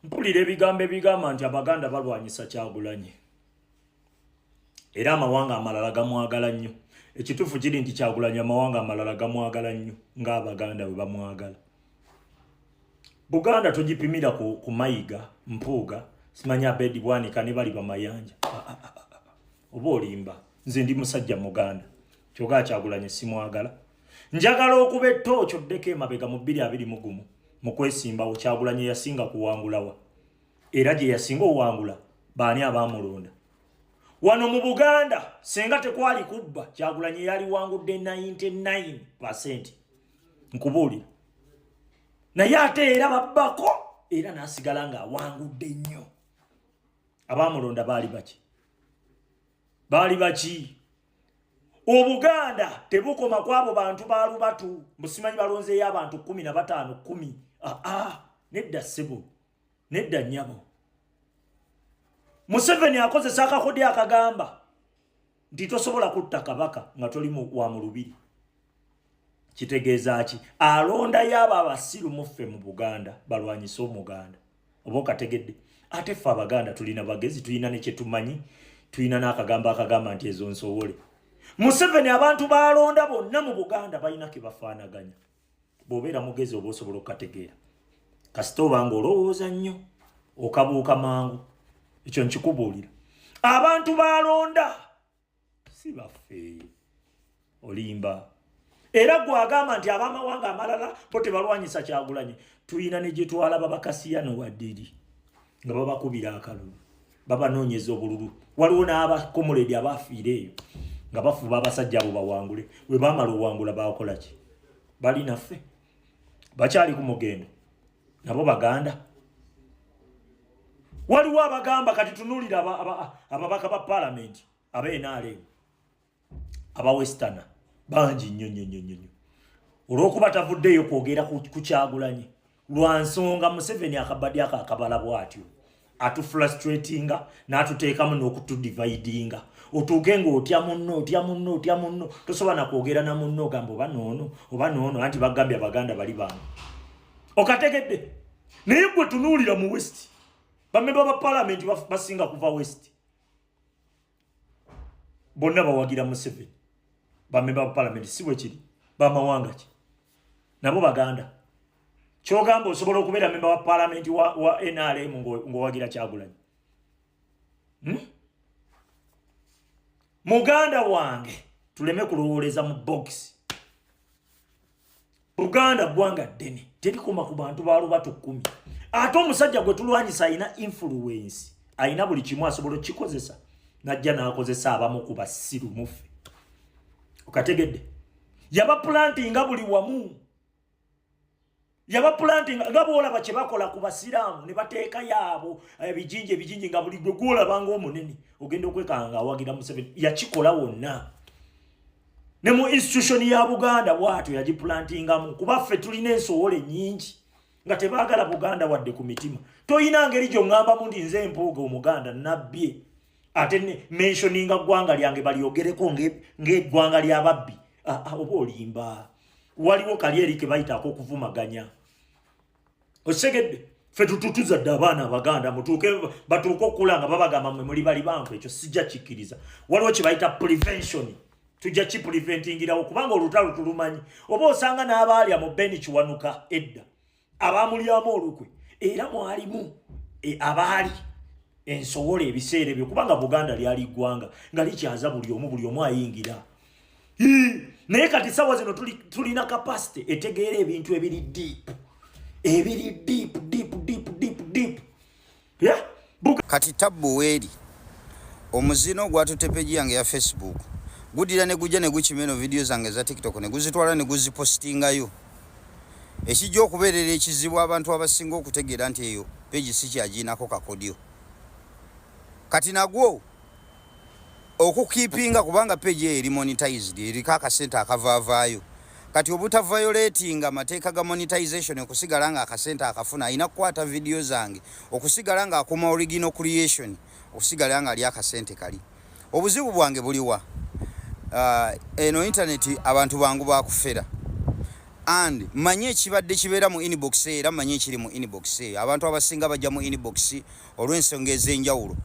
Mpulira ebigambo ebigamba nti Abaganda balwanyisa Kyagulanyi era amawanga amalala gamwagala nnyo. Ekituufu kiri nti Kyagulanyi amawanga amalala gamwagala nnyo ng'Abaganda bwe bamwagala. Buganda togipimira ku Mayiga, Mpuuga, simanyi Abedi Bwanika ne bali Bamayanja. Ah, ah, ah, oba olimba. Nze ndi musajja Muganda. Kyoga Kyagulanyi simwagala. Njagala okuba ettooki oddeko emabega mu 2021 mu kwesimbawo Kyagulanyi yasinga kuwangulawa era gye yasinga owangula baani abaamulonda wano mu Buganda? Singa tekwali kubba, Kyagulanyi yaliwangudde 99%, nkubuulira. Naye ate era babbako era n'asigala ng'awangudde nnyo. Abaamulonda baali baki? Baali baki? Obuganda tebukoma ku abo bantu ba lubatu musimanyi balonzeeyo abantu 15 10. Aa, nedda ssebo, nedda nnyabo. Museveni akozesa akakodi akagamba nti tosobola kutta kabaka nga toli wa mu lubiri. Kitegeeza ki? Alondayo abo abasiru muffe mu Buganda balwanyise Omuganda. Oba okategedde? Ate ffe Abaganda tulina bagezi, tulina ne kyetumanyi, tulina n'akagambo akagamba nti ezo nsowole. Museveni abantu balonda bonna mu Buganda balina ke bafaanaganya. Bw'obeera mugezi oba osobola okukategeera. Kasita oba nga olowooza nnyo okabuuka mangu. Ekyo nkikubuulira, abantu balonda si baffe. Olimba. Era gwe agamba nti abamawanga amalala bo tebalwanyisa Kyagulanyi, tulina ne gye twalaba bakasiyano waddiri nga babakubira akalulu, babanoonyeza obululu. Waliwo n'abakomuledi abafiire eyo nga bafuba abasajja abo bawangule. Bwe bamala owangula bakola ki? Bali naffe, bakyali ku mugendo, nabo Baganda. Waliwo abagamba kati tunuulira ababaka ba palamenti aba NRM aba westerner bangi nnyo nnyo nnyo nnyo. Olw'okuba tavuddeyo kwogera ku Kyagulanyi lwa nsonga, Museveni akabadi ako akabala bw'atyo atufrustratinga n'atuteekamu n'okutudividinga, otuuke ng'otya munno, otya munno, otya munno, tosobola nakwogera na munno, ogamba oba noono oba noono, anti bagambye Abaganda bali bange. Okategedde? Naye gwe tunuulira mu west, bamemba ba palamenti basinga kuva west, bonna bawagira Museveni. Bamemba ba palamenti, si bwe kiri? Bamawanga ki? Nabo Baganda. Kyogamba osobola okubeera memba wa palamenti wa NRM ng'owagira Kyagulanyi? Muganda wange, tuleme kulowooleza mu bokisi. Buganda ggwanga ddene, terikoma ku bantu ba lubatu 10. Ate omusajja gwe tulwanyisa alina influence, alina buli kimu, asobola okukikozesa najja n'akozesa abamu ku basiru muffe. Okategedde? Yabaplantinga buli wamu, yabaplantinga nga bwolaba kye bakola ku Basiraamu ne bateekayo abo ebijinji ebijinji, nga buli gwe gwolabanga omunene ogenda okwekanga nga awagira Museveni. Yakikola wonna ne mu institution ya Buganda bwatyo yagiplantingamu, kuba ffe tulina ensowole nyingi nga tebaagala Buganda wadde ku mitima. Toyina ngeri gy'oŋŋambamu nti nze Mpuuga Omuganda nabbye ate mentioninga ggwanga lyange balyogereko ng'eggwanga ly'ababbi. Ah, ah, oba olimba. Waliwo kali eri ke bayitaako okuvumaganya. Osegedde? Ffe tutuzadde abaana Abaganda mutuuke batuuke okukula nga babagamba mwe muli bali bantu. Ekyo sijja kikkiriza. Waliwo kye bayita prevention, tujja kipreventingirawo kubanga olutalo tulumanyi. Oba osanga n'abaalya mu Beni Kiwanuka edda abamulyamu olukwe, era mwalimu abaali ensowola ebiseera ebyo, kubanga Buganda lyali ggwanga nga likyaza buli omu, buli omu ayingira. Naye kati sawa zino tulina capacity etegeera ebintu ebiri deep, ebiri deep, deep, deep, deep, deep, yeah? Kati tabbu weeri omuzino gwatutte page yange ya Facebook, gudira ne gujja ne gukima eno vidiyo zange eza TikTok ne guzitwala ne guzipositingayo, ekijja okubeerera ekizibu abantu abasinga okutegeera nti eyo page si kyagiinako kakodyo. Kati nagwo okukeepinga, kubanga page eyo eri monetized, eriko akasente akavaavaayo. Kati obutaviolatinga amateeka ga monetization, okusigala nga akasente akafuna, alina kukwata vidiyo zange okusigala nga akuma original creation, okusigala nga ali akasente kali. Obuzibu bwange buliwa? Eno internet abantu bangu bakufera. And manye ekibadde kibeera mu inbox eyo, era manye ekiri mu inbox eyo. Abantu abasinga bajja mu inbox olw'ensonga ez'enjawulo.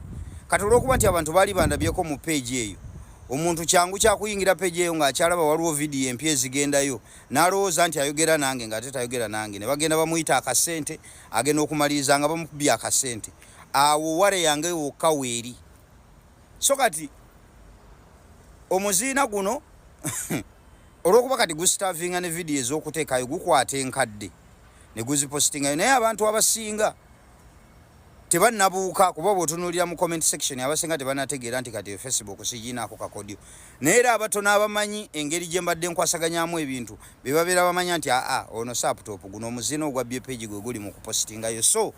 Kati olw'okuba nti abantu baali bandabyeko mu page eyo, omuntu kyangu kyakuyingira page eyo ng'akyalaba waliwo vidiyo empya ezigendayo, n'alowooza nti ayogera nange, ng'ate tayogera nange, ne bagenda bamuyita akasente, agenda okumaliriza nga bamukubye akasente. Awo ware yange wokka weeri. So kati omuziina guno, olwokuba kati gusitavinga ne vidiyo ez'okuteekayo, gukwata enkadde ne guzipositingayo, naye abantu abasinga tebannabuuka, kuba bw'otunuulira mu comment section, abasinga tebanategeera nti kati Facebook sigiinaako kakodyo. Naye era abatono abamanyi engeri gye mbadde nkwasaganyamu ebintu be babeera bamanya nti aa, ono saptop guno omuziina ogwa bpage gwe guli mu kupositingayo. So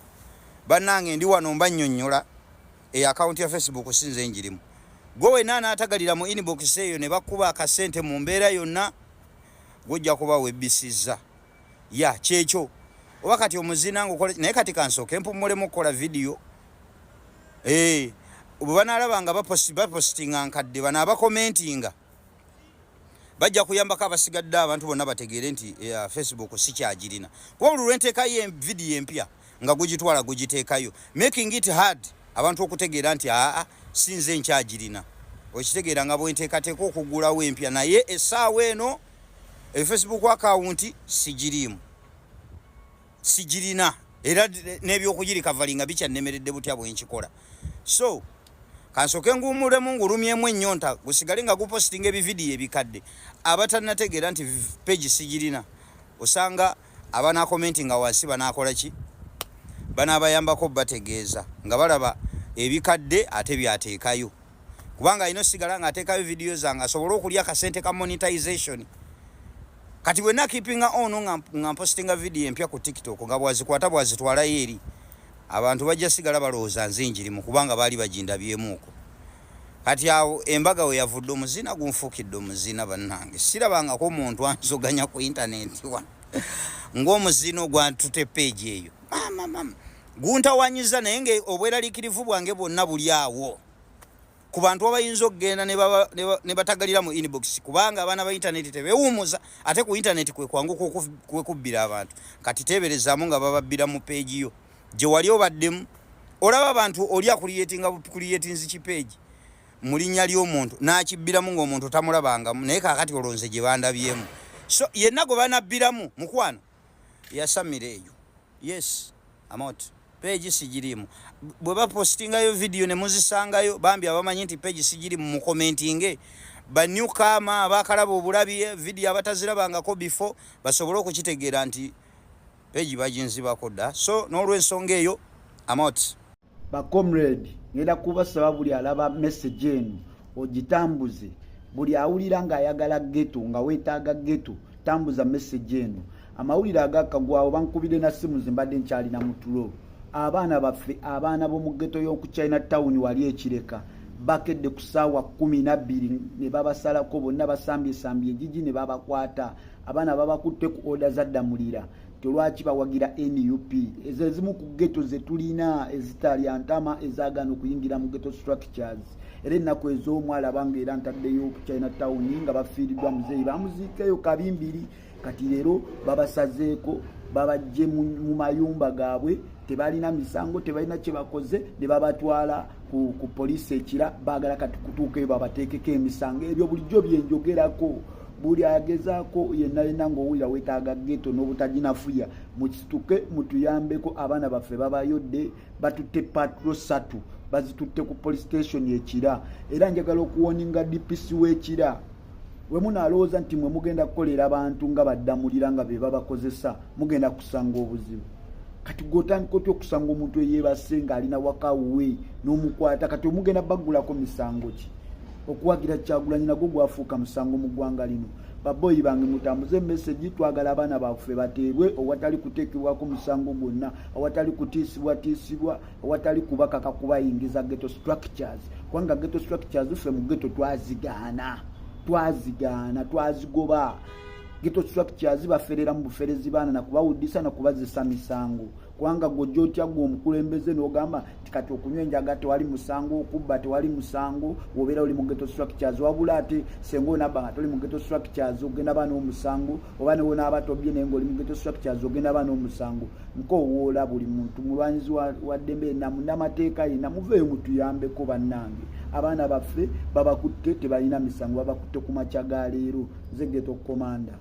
bannange, ndi wano mba nnyonnyola, eyo akawunti ya Facebook si nze njirimu. Gwe wenna anaatagalira mu inbox eyo ne bakuba akasente mu mbeera yonna, gwojja kuba webbisizza ya kyekyo. Oba kati omuzina ngaokola, naye kati kansooke mpummulemu okukola vidiyo. Bwe banaalaba nga bapositinga nkadde, bano abakomentinga bajja kuyambako abasigadde, abantu bonna bategeere nti Facebook sikyagirina, kuba buli lwenteekayo vidiyo empya nga gugitwala gugiteekayo, making it hard abantu okutegeera nti aa, sinze nkyagirina. Okitegeera nga bwenteekateeka okugulawo empya, naye essaawa eno e Facebook account sigiriimu, sigirina, era n'ebyokugirikavalinga bikyannemeredde butya bwenkikola. So kansooke nguwummulemu, ngulumyemu ennyonta, gusigale nga gupositinga ebividiyo ebikadde. Abatannategeera nti page sigirina, osanga abanakomentinga wansi banakola ki, banaabayambako bategeeza nga balaba ebikadde ate byateekayo, kubanga alina osigala ng'ateekayo vidiyo zange asobole okulya akasente ka monetization. Kati bwe nakipinga ono nga mpositinga vidiyo empya ku TikTok, nga bwazikwata bwazitwalayo eri abantu, bajja sigala balowooza nze njirimu, kubanga baali bagindabyemuuko. Kati awo embaga we yavudde, omuzina gunfuukidde omuzina. Bannange, sirabangako omuntu anzoganya ku intaneti wano ng'omuzina ogwantute page eyo. Mama mama, guntawanyiza, naye nga obweraliikirivu bwange bwonna buli awo ku bantu abayinza okugenda ne batagalira mu inbox, kubanga abaana ba intaneti tebewumuza, ate ku intaneti kwe kwangu kwekubbira abantu. Kati teeberezaamu nga bababbira mu page yo gye wali obaddemu. Olaba abantu, oli akuliyetinga kuliyetinzi kipeegi mu linnya ly'omuntu n'akibbiramu ng'omuntu tamulabangamu, naye kaakati olonze gye bandabyemu. So yenna gwe banabbiramu, mukwano, yasamira eyo. Yes, amot page sigirimu. Bwe bapostingayo vidiyo ne muzisangayo, bambi abamanyi nti page sigirimu, mukomentinge, banewcomer abakalaba obulabi vidiyo abatazirabangako before, basobole okukitegeera nti page baginzibako dda. So n'olwensonga eyo, amot. Bacomrade, ngenda kubasaba buli alaba message eno ogitambuze. Buli awulira ng'ayagala ghetto, nga weetaaga ghetto, tambuza message eno. Amawulire agakagwawo, bankubire na simu zimbadde nkyalina mu tulo. Abaana baffe, abaana b'omu ghetto y'oku China Town wali ekireka, bakedde ku ssaawa 12 ne babasalako bonna, basambyesambye enjiji ne babakwata. Abaana babakutte ku order za Ddamulira, tolwaki bawagira NUP. Ezo ezimu ku ghetto zetulina ezitalya ntama, ezaagaana okuyingira mu ghetto structures. Era ennaku ez'omwalaba nga era ntaddeyo China Town nga bafiiriddwa muzeeyi, bamuziikeyo kabimbiri. Kati leero babasazeeko, babajje mu mayumba gaabwe, tebalina misango, tebalina kye bakoze, ne babatwala ku poliisi ekira. Baagala kati kutuukayo babateekeko emisango. Ebyo bulijjo byenjogerako. Buli agezaako yenna yenna ng'owulira weetaaga ghetto n'obutaginafuya, mukituke mutuyambeko. Abaana baffe babayodde, batutte patrol 3, bazitutte ku police station ekira. Era njagala okuwoninga DPC w'ekira, we munaalowooza nti mwe mugenda kukolera abantu nga baddamulira nga be babakozesa, mugenda kusanga obuzibu. Kati gweotandika otya okusanga omuntu eyeebase ng'alina wakawuwe n'omukwata? Kati omugenda baggulako misango ki? Okuwagira Kyagulanyi nagwo gwafuuka musango mu ggwanga lino. Baboyi bange, mutambuze message. Twagala abaana baffe bateebwe owatali kuteekebwako musango gwonna, awatali kutiisibwatiisibwa, awatali kubakaka kubayingiza ghetto structures, kubanga ghetto structures ffe mu ghetto twazigaana, twazigaana, twazigoba. Ghetto structures baferera mu buferezi baana nakubawuddisa nakubazisa misango. Kubanga gwojja otya gwe omukulembeze n'ogamba nti kati okunywa enjaga tewali musango, okubba tewali musango, wobeera oli mu ghetto structures? Wabula ate senga onabba nga toli mu ghetto structures, ogenda ba n'omusango, oba newonaaba tobbye naye ngaoli mu ghetto structures, ogenda ba n'omusango. Nkowoola buli muntu mulwanyizi wa ddembe yenna, munnamateeka yenna, muveeyo mutuyambeko bannange. Abaana baffe babakutte, tebalina misango, babakutte ku makya ga leero. Nze Ghetto Commander.